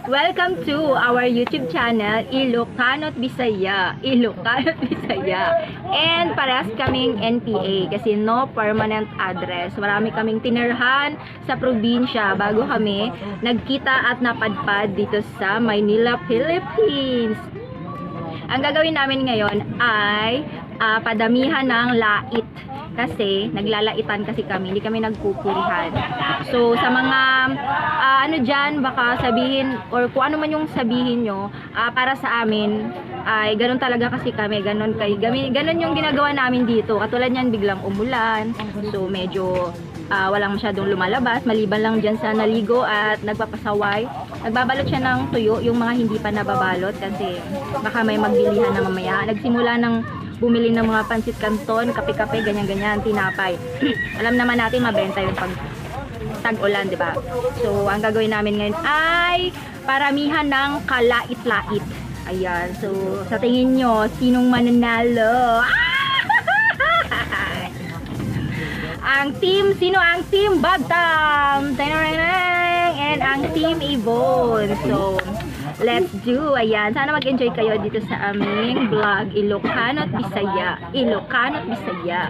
Welcome to our YouTube channel, Ilocano at Bisaya. Ilocano at Bisaya. And parehas kaming NPA kasi no permanent address. Marami kaming tinirhan sa probinsya bago kami nagkita at napadpad dito sa Maynila, Philippines. Ang gagawin namin ngayon ay padamihan ng lait. Kasi naglalaitan kasi kami, hindi kami nagpupurihan. So sa mga ano dyan, baka sabihin or kung ano man yung sabihin nyo, para sa amin ay ganun talaga kasi kami, ganun kay ganun yung ginagawa namin dito. Katulad niyan, biglang umulan. So medyo walang masyadong lumalabas maliban lang dyan sa naligo at nagpapasaway. Nagbabalot siya ng tuyo, yung mga hindi pa nababalot kasi baka may magbilihan na mamaya. Nagsimula ng bumili ng mga pansit canton, kape-kape, ganyan-ganyan, tinapay. Alam naman natin mabenta yung pag tag-ulan, di ba? So, ang gagawin namin ngayon ay paramihan ng kalait-lait. Ayan. So, sa tingin nyo, sinong mananalo? Ang team, sino ang team Bagtam? Tananang! And ang team Yvonne. So, let's do. Ayan. Sana mag-enjoy kayo dito sa aming vlog, Ilocano at Bisaya. Ilocano at Bisaya.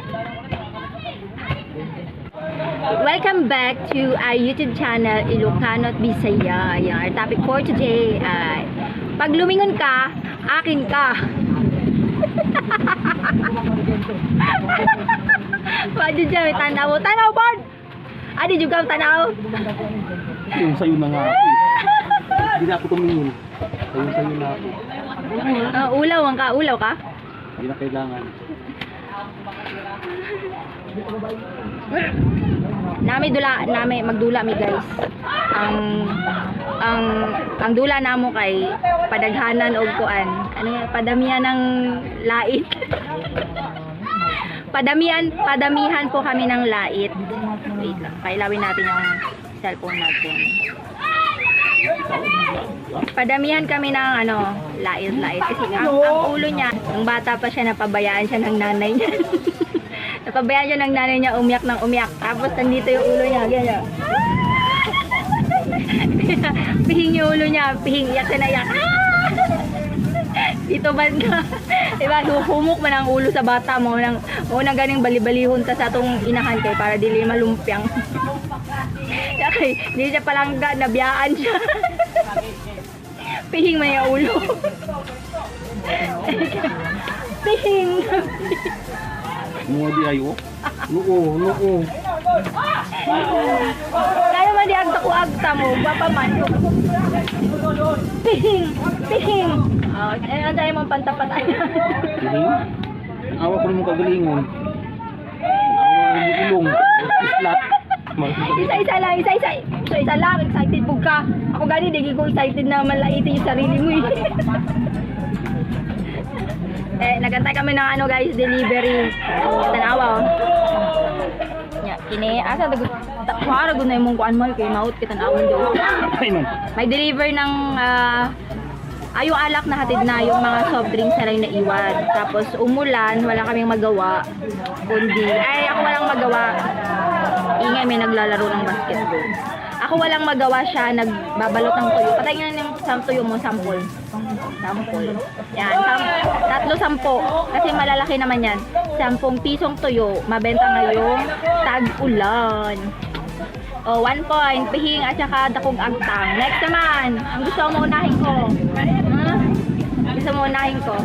Welcome back to our YouTube channel, Ilocano at Bisaya. Ayan, our topic for today ay pag lumingon ka, akin ka. Pwede dyan, may tanaw. Tanaw, Bard! Adi, juga ang tanaw. Yung sa'yo na nga ako eh. Hindi na ako tumingin. Sa'yo sa'yo na ako. Ulaw ang ka, ulaw ka? Hindi na kailangan. Nami dula, nami magdula mi, guys. Ang dula namo kay padaghanan og kuan. Ano nga, padamihan ng lait. Padamihan po kami ng lait. Wait lang, pailawin natin yung cellphone natin. Padamihan kami ng ano, lait, lait. Kasi ang ulo niya, nung bata pa siya, napabayaan siya ng nanay niya. Napabayaan siya ng nanay niya, umiyak ng umiyak. Tapos nandito yung ulo niya, ganyan. Pihing yung ulo niya, pihing, iyak siya na iyak. Ah! Dito banda. Diba, humok man ang ulo sa bata mo nang mo nang ganing bali-balihon ta sa atong inahan kay para dili malumpiang. Kaya kay di siya palangga, nabiyaan siya. Pihing man yung ulo. Pihing. Mga di ayo. Noo, noo. Kaya man di agta ko agta mo, bapa man. Pihing, pihing. Oh, eh, ang tayo mong pantapat. Tingin? Ang awa ko naman kagalingon. Ang awa ko naman ilong. Islat. Isa-isa lang, isa-isa. Isa-isa lang, excited po ka. Ako gani, di ko excited na malaitin yung sarili mo eh. Eh, nagantay kami ng ano guys, delivery. Tanawa oh. Nya, kini asa dagot kuha ra gud na imong kuan mo kay maut kita tanawon do. Ay man. May deliver ng yung alak na hatid na, yung mga soft drinks na lang naiwan. Tapos umulan, wala kaming magawa. Kundi, ay, ako walang magawa. Ingay, may naglalaro ng basketball. Ako walang magawa, siya nagbabalot ng tuyo. Patay nga ng tuyo mo, sample. Sample. Yan, tatlo 10. Kasi malalaki naman yan. 10 pisong tuyo, mabenta ngayong tag-ulan. Oh, 1 point, pihing at saka dakog agtang. Next naman, ang gusto mo unahin ko. Huh? Gusto mo unahin ko.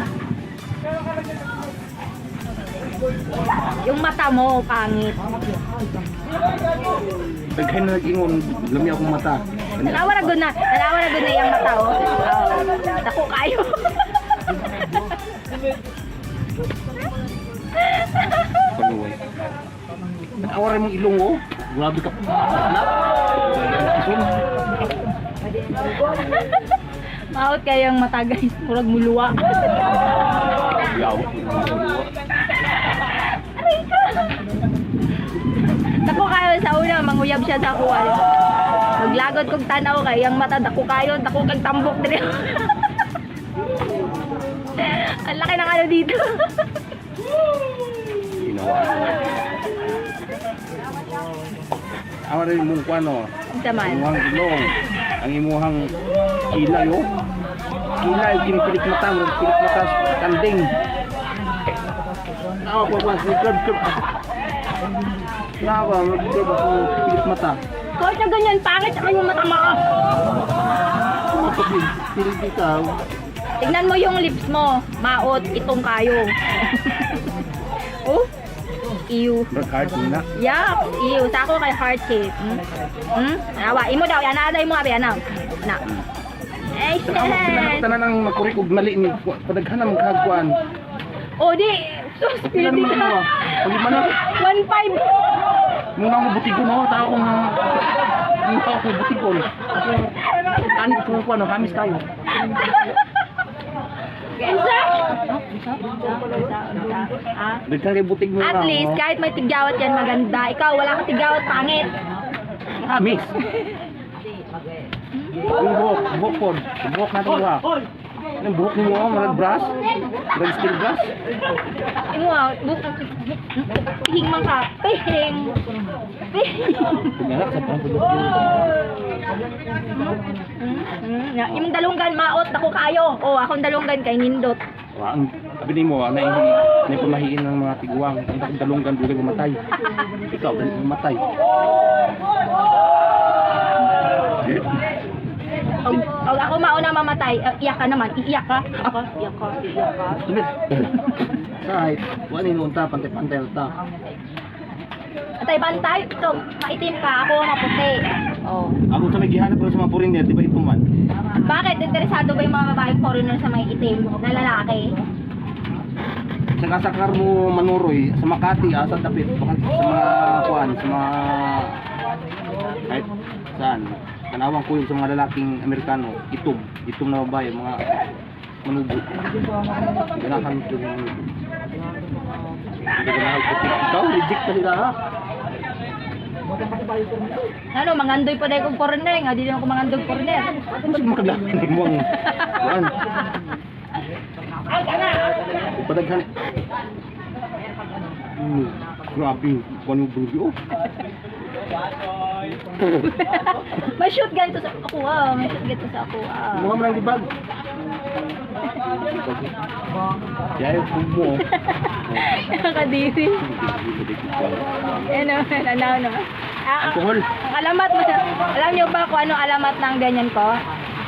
Yung mata mo, pangit. Daghan na nag-ingon. Lami akong mata. Tanawa ra gud na, tanawa ra gud na iyang mata oh. Oh, dako kayo. Panuway. Ang awa rin mong ilong oh. Grabe ka. Islat. Ison. Maot kayang mata, guys, murag muluwa. Yaw. Dako kayo sa una, manguyab siya sa kuwan. Maglagot kog tanaw kay ang mata dako kayo, dako kag tambok diri. Ang laki ng ano dito. Ginawa. Awa rin mong kuano. Unsa man? Ang imuhang ilong. Ang imuhang Kilay oh. Kilay, kinipilik mata, murag pilik mata sa kanding. Nawa ko ko si club club. Nawa, murag club ako pilik mata. Kahit na ganyan, pangit sa kanyang mata mo. Kumapag pilik ikaw. Tignan mo yung lips mo. Maot, itong kayo. Oh? Ew. Murag hard na. Yuck! Ew. Sa ako kay heart shape. Hmm? Hmm? Awa, imo daw. Ana, ana, imo abi, ana. Na. Ay, Tanan shit. tanan ang magkurik og mali ni padaghan ang kagkuan. Oh, di. Sus, Okay lang pwede naman ka. mo. Pag man 1.5. muna ko butigon oh, tao kong muna ko butigon. Ako ani ko kuan oh, hamis kayo. Isa? Oh, isa, isa, isa, isa. Ah. Daghan kay butig mo At na, least, oh. kahit may tigyawat yan, maganda. Ikaw, wala kang tigyawat, pangit. Hamis. Yung buhok, buhok pod. Buhok natin ba? Anong buhok mo oh, murag brush? Murag steel brush? Imo ah, pihing man ka. Pihing. Pihing. Pinganak sa pang buhok. Imong dalunggan maot ako kayo. Oh, akong dalunggan kay nindot. Wa ang sabi nimo ah, na na pamahiin ng mga tiguang, ang dalunggan dugay mamatay. Ikaw dali mamatay. Og ako mauna mamatay, iyak ka naman. Iiyak ka. Iiyak ka, iiyak ka, iiyak ka. Sumit. Sa height, wa ni unta pantay-pantay ta. Atay bantay, ikaw maitim ka, ako maputi. Oh. Ako sa may gihanap ko sa mga foreigner, di ba ito man? Bakit interesado ba yung mga babaeng foreigner sa may itim na lalaki? Sa kasakar mo manuroy sa Makati, sa dapit, baka sa mga kuan, sa mga kahit saan. Tanawang ko yung sa mga lalaking Amerikano, itom, itom na babae, mga manubo. Ganahan ko yung manubo. Hindi ganahan puti. Ikaw, reject ka sila ha. Ano, mangandoy pa dahil kong foreigner, nga di din ako mangandoy foreigner. Ano sa makaglaban mo ang kuan? Padaghan. Grabe, kuan mo bulubi oh. May shoot ganito sa ako ah, may shoot ganito sa ako ah. Mukha mo lang libag. Yay, mo. Nakakadiri. Ano, ano, ano. Ah, Alcohol. Ang alamat mo, alam niyo ba kung anong alamat ng ganyan ko?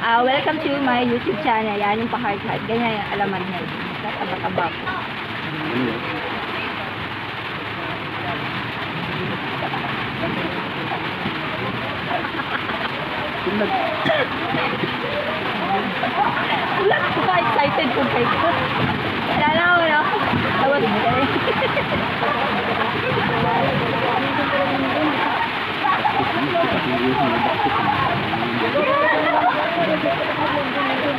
Ah, welcome to my YouTube channel. Yan yung pa-heart heart. Ganyan yung alamat niya. Katabak-tabak. Ano yun? Tingnan. Wala ko ka excited kung kay ko. Wala ko, no? Tapos,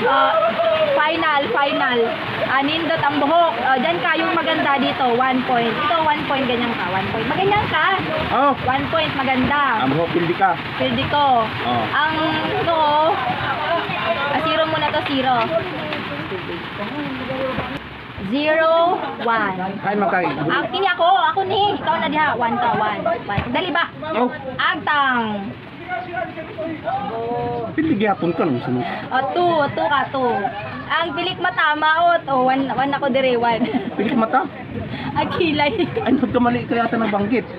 ah, final, final. Ah, nindot ang buhok. Oh, dyan ka, yung maganda dito, 1 point. Ito, 1 point, ganyan ka, 1 point. Maganyan ka. Oh, 1 point, maganda. ang buhok hindi ka. Pwede ko. Oh. Ang noo, zero muna to, zero. Zero, one. Kain man kay. Ang kini ako, ako ni. Ikaw na diha. One ka, one. One. Dali ba? Oh, Agtang. pili gyapon ka nung sunod. O, two. Two ka, two. Ang pilik mata, maot. O, one, one ako dire, one. Pilik mata. Ang kilay. Ay, nagkamali ka yata ng banggit.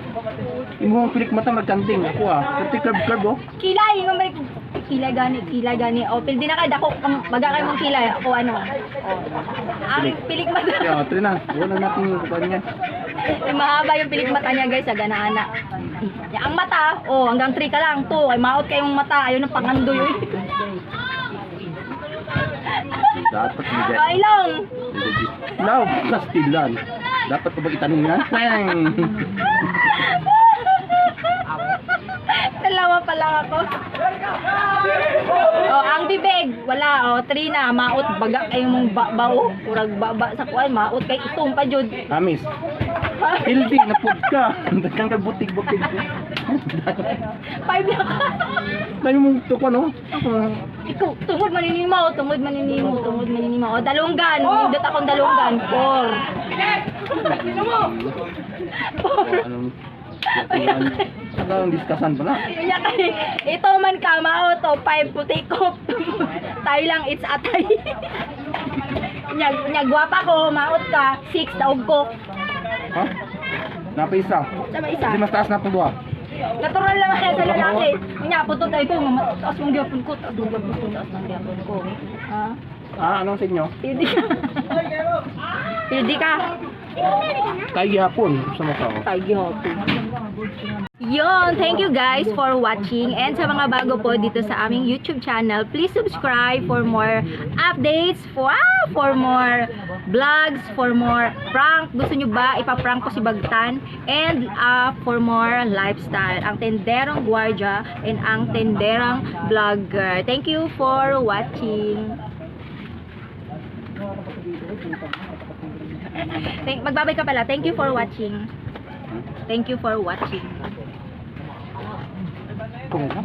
Imo ang pilik mata magkanting ako ah. Pati curve curve oh. Kilay. Nga may kilay gani, kilay gani. O, pildi na ka, dako. Baga kayo mong kilay. Ako ano. O. Ang pilik mata. Kaya, try na. Wala natin yung kukuha niyan. Ay, mahaba yung pilik mata niya guys, sa gana-ana. Ya, ang mata, oh, hanggang 3 ka lang, 2, ay maot kayong mata, ayun ang pangandoy. Uy. Dapat hindi. Ay lang. Love, kastilan. Dapat pa ba itanong yan? Pang! Dalawa pa lang ako. Oh, ang bibig, wala oh, 3 na, maot baga kay mong bao, kurag baba sa kuan, maot kay itong pa jud. Amis, healthy na pud ka. Daghang ka butig-butig. 5 na ka. Dami mong tuko no? Ako, Ikaw, tungod man ni mo, tungod man ni mo, tungod man ni mo. Oh, dalunggan, nindot akong dalunggan, 4. 4. Anong Talagang diskasan pala. Unya kay ito man ka mao to 5 puti ko. Tayo lang, it's atay. Nya nya gwapa ko, maot ka, 6 daog ko. Ha? Napaisa. Sama isa. Kasi mas taas na itong duha. Natural lang yan sa lalaki. Nya putot ay ko, nga taas mong gyapon ko, taas mong gyapon ko, taas mong gyapon ko. Ha? Ah, anong sa inyo? Pildi ka. Pildi ka. Tayo gihapon sa mukha ko. Tayo gihapon. Yon, thank you guys for watching, and sa mga bago po dito sa aming YouTube channel, please subscribe for more updates, for more vlogs, for more prank. Gusto nyo ba ipaprank ko si Bagtan? And for more lifestyle. Ang Tenderong Guardia and ang Tenderang Vlogger. Thank you for watching. Magbabay ka pala. Thank you for watching. Thank you for watching. Kung ka?